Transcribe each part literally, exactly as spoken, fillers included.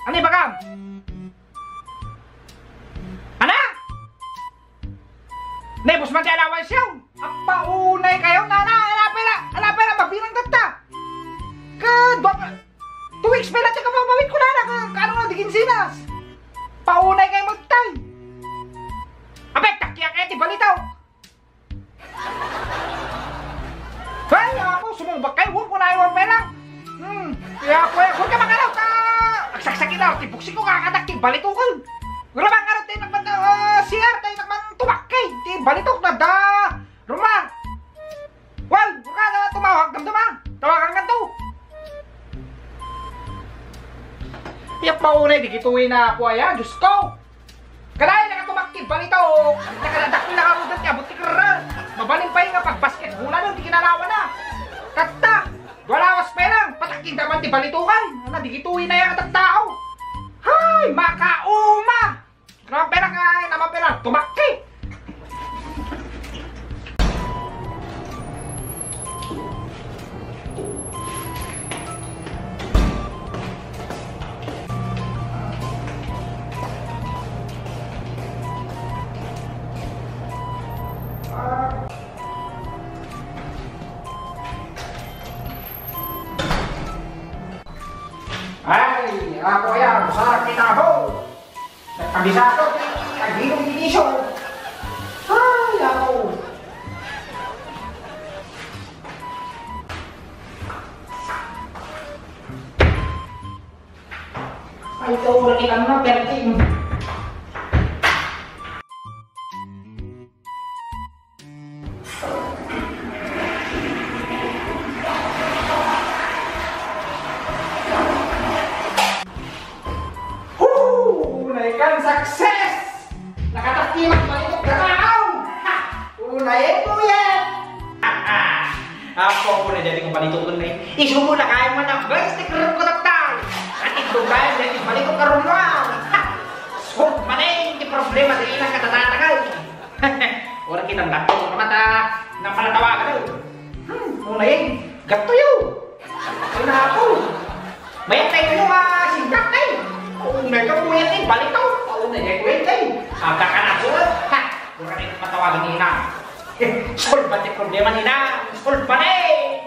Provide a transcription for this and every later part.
Ano ibagam? Ana? Naibus man ti allowance yaw? Apaunay kayo, nana. Alapay na, alapay na, mabilang tatta. Ka, dua, two weeks pa lang ti kapamawid ko, nana. Ka, kaano nga di kinsinas? Paunay kayo magtay. Apek, takya kayo ti balitaw. Ay, ako, sumumbak kayo, huwag ko na iwan pera. Hmm, kaya ako, eh, huwag ka makalaw ka. Agsaksakin na, ti buksi ko, kakadak, ti balitukon. Wala bang araw, tayo nagman, ah, C R, tayo nagman tumakay. Ti balitok na da, Roma. Well, wala na tumawag, damdama. Tawagan ka to. Yak maunay, di kituwi na ako, aya, Diyos ko. Kanayon nakatumakki balitok. Nakadakkel na karudan ti abot ti kerreng. Mabalin pay nga pagbasketbolan ti kinalawana. Tatta, dua lawas pay lang, patakki da man ti balitokan. Ana, di kituwi na yan a tattao. Hay, makauma! Naman pay lang, ay, naman pay lang, tumakki. Ay, ako yan, sarap ni Tabo. Kabisado ti agilong ti isyu. Ay, ako. Ay, ito, ulit ikan na, perting. Hoo! Unay kan success! Nakatakimak balitok ka tao! Ha! Unay, eh, kuya! Apo, unay, dati ko balitok nun, eh. Isu mo na kayo man ang best, eh, kurang ko na tayo. At ito kayo, dati balitok ka ron, wow! Ha! Solve man, eh, yung problema, dali lang katatatagal. Ora kitang dakto, mata, nang palatawagan, eh. Hmm, unay, eh, gatto yun. Ay, naku. Mayat tayo kayo, ah, sindak tayo. Kung may kapuyan, eh, balik ako. Pauna niya, kuya, tayo. Aga ka na, sir. Ha! Mura na yung matawagan ni Ina. Solve ba ti problema ni Ina? Solve ba na, eh?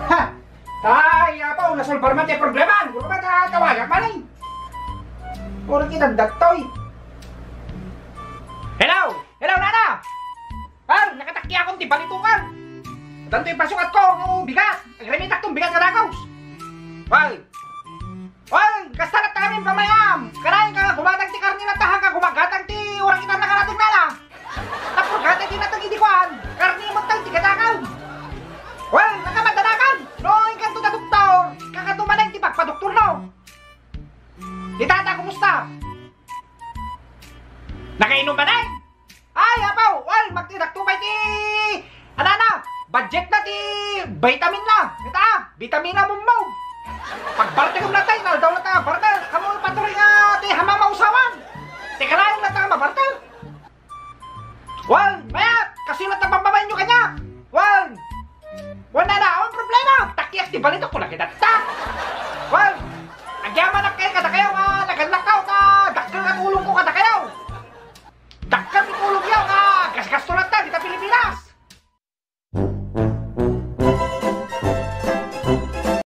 Ha! Ay, apo, nasolbar man ti problema. Ano ba ta tawagak man, eh? Puro kita datoy. Hello! Hello, nana! Al, nakatakki akon ti balitukan. Dantoy pasukat ko, no, bigat. Agremitak tong bigat nga dagaws. Wal. Wal, kasta na tamin pamayam. Karain ka, gumatang ti karni na tahan ka, gumagatang ti urang kita nakarating na lang. Tapos gata di natang idi kuan, karni mo tang ti gatakan. Well, nakamadanakan. No, inkan to da doktor. Kakatumanan ti pagpadoktor, no? Ni tata, kumusta? Nakainom ba na? Ay, apaw, well, magtidak to kay ti, ano na, budget na ti vitamin na. Ita, vitamina mo mo. Pagbarter mo na tayo, naldaw na tayo, barter. Kamu paturi nga, ti hamamausawan. Ti kalain na tayo, mabarter. Wan, mayat! Kasi lang tabang babae nyo kanya! Wan! Wan na na, ang problema! Takiak ti balitok ko lagi datta! Wan! Agyaman na kayo, kada kayo nga nagallak